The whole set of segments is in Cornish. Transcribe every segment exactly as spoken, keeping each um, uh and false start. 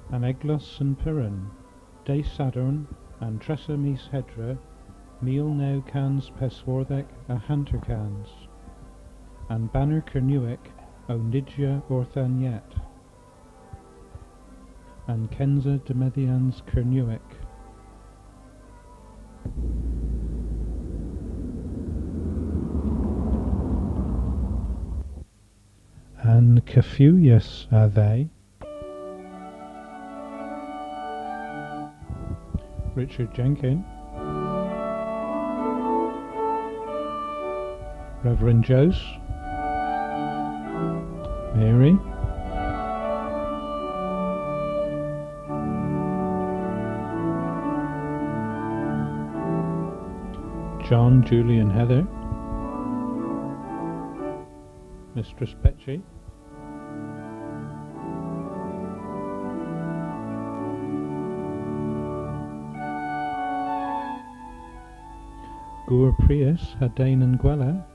An eglos Sen Pyran, dy' Sadorn, an tressa mis Hedra, mil naw kans peswardhek ha hanterkans. An baner Kernewek ow nijya orth an yet. An kensa demedhyans Kernewek. An keffewyas a dheu. Richard Jenkin. Reverend Jones. Mary. John, Julie and Heather. Mistress Petchey. Gour Priys ha Den an Gwella.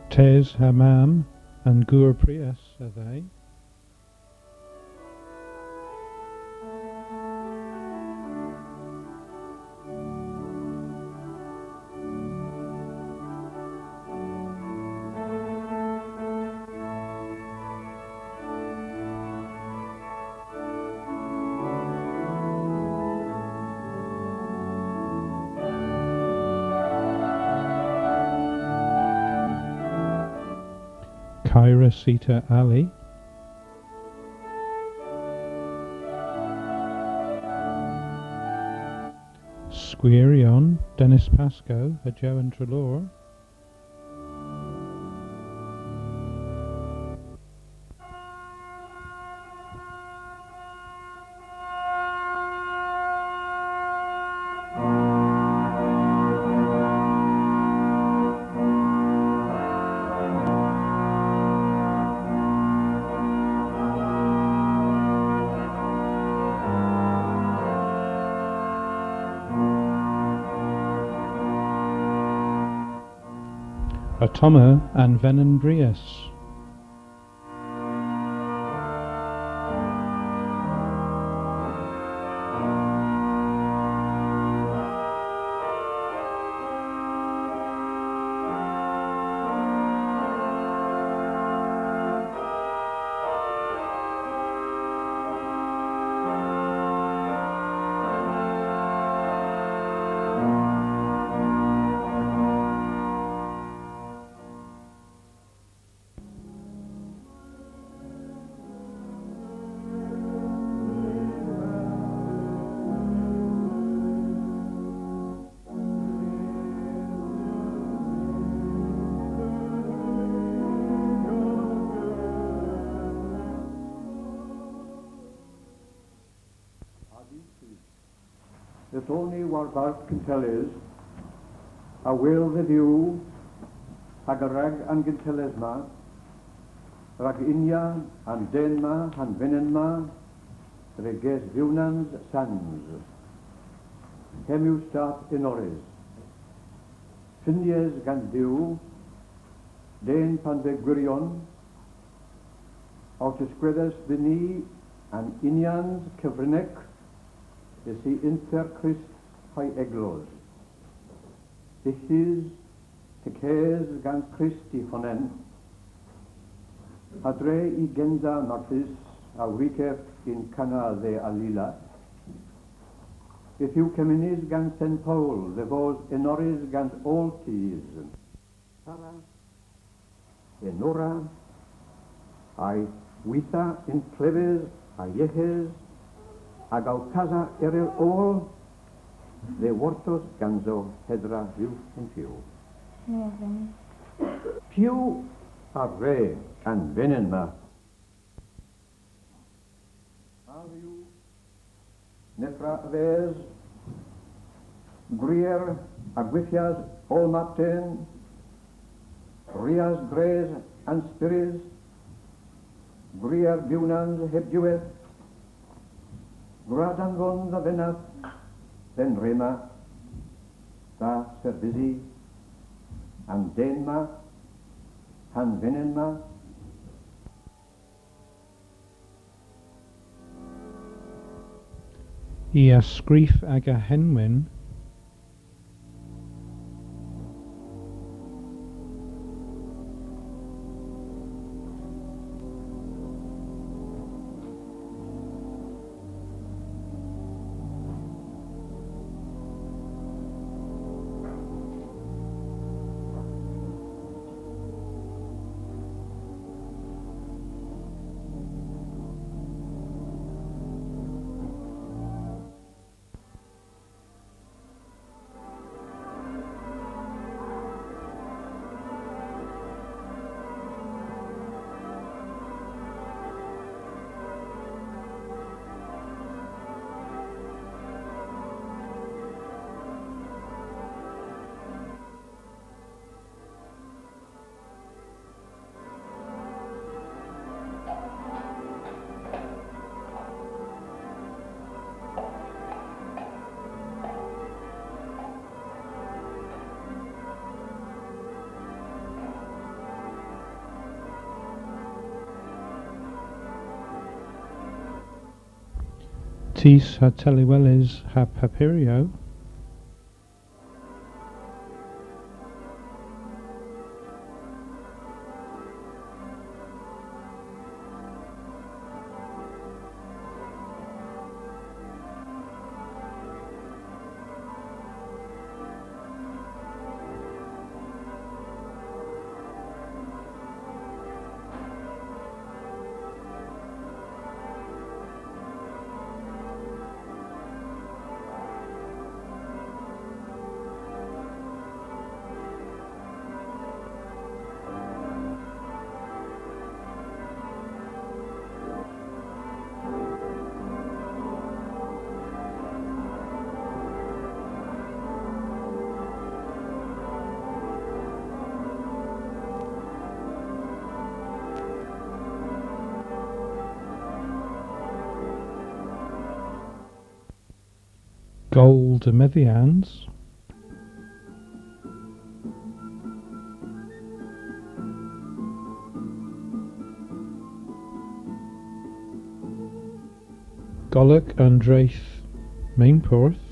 Tes ha mamm an Gour Priys a dheu. Kayra Sita Ali. Skwiryon, Dennis Pascoe ha Jowan Treloar. Ottomma an Venyn Briys. Yth on ni warbarth kuntelles, a-wel dhe Dhuw hag a-rag an kuntelles ma, rag inya an den ma ha'n venyn ma, dre ges vewnans sans. Hemm yw stath enorys. Fynnyes gans Duw, den pan veu gwiryon, ow tiskwedhes dhyn ni an inyans kevrinek, y si ynter Krist ha'y eglos. Dyghtys, tykes gans Krist y honan, ha dre y gensa marthys a wrikev yn Kana dhe Galila, yth yw kemenys gans Sen Powl dhe vos enorys gans oll tus. Tara, enora, ha'y gwitha yn kleves ha yeghes, hag ow kasa erel oll, dhe wortos ganso hedra rug an fiew. Amen. Piw a wre an venyn ma? Ar yw nefra a-ves gwrier a gwithyas oll martesen, gwrias gwres an spyrys, gwrier bewnans heb diwedh, gwra danvon dha vennath dhe'n re ma, dha servysi an den ma, ha'n venyn ma. I a skrif aga henwyn. Tus ha tallwelys ha papuryow. Gool demedhyans. Golok an Dreth Meynporth.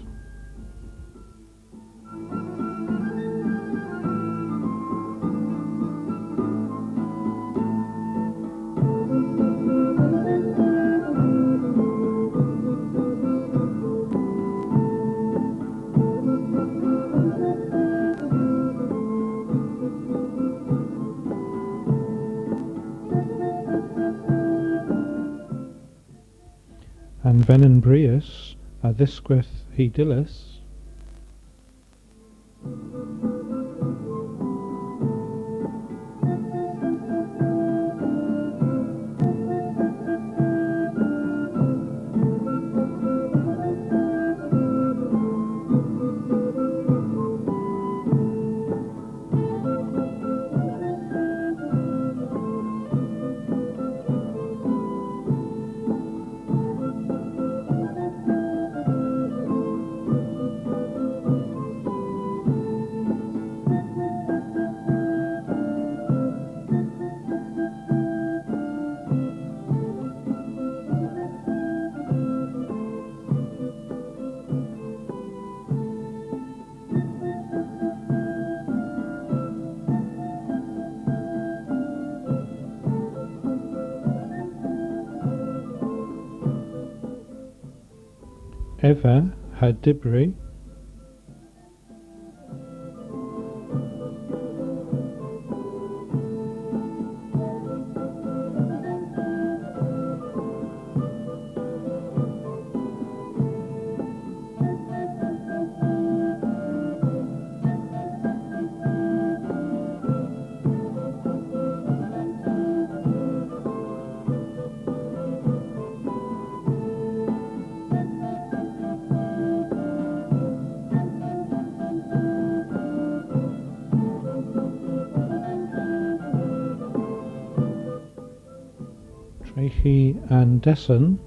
An venyn brys a dhiskwedh hy dillas. Eva ha dybri. Hi an desen.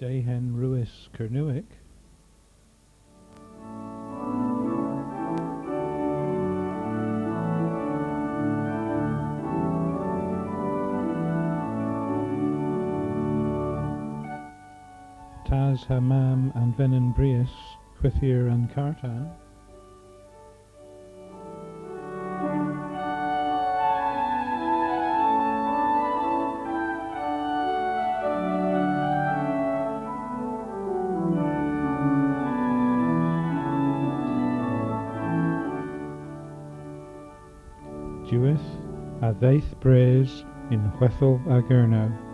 Dehen rwys Kernewek. Tas ha mamm an venyn brys, hwythir an kartan. Diwweyth a dheuth bres yn hwedhel a Gernow.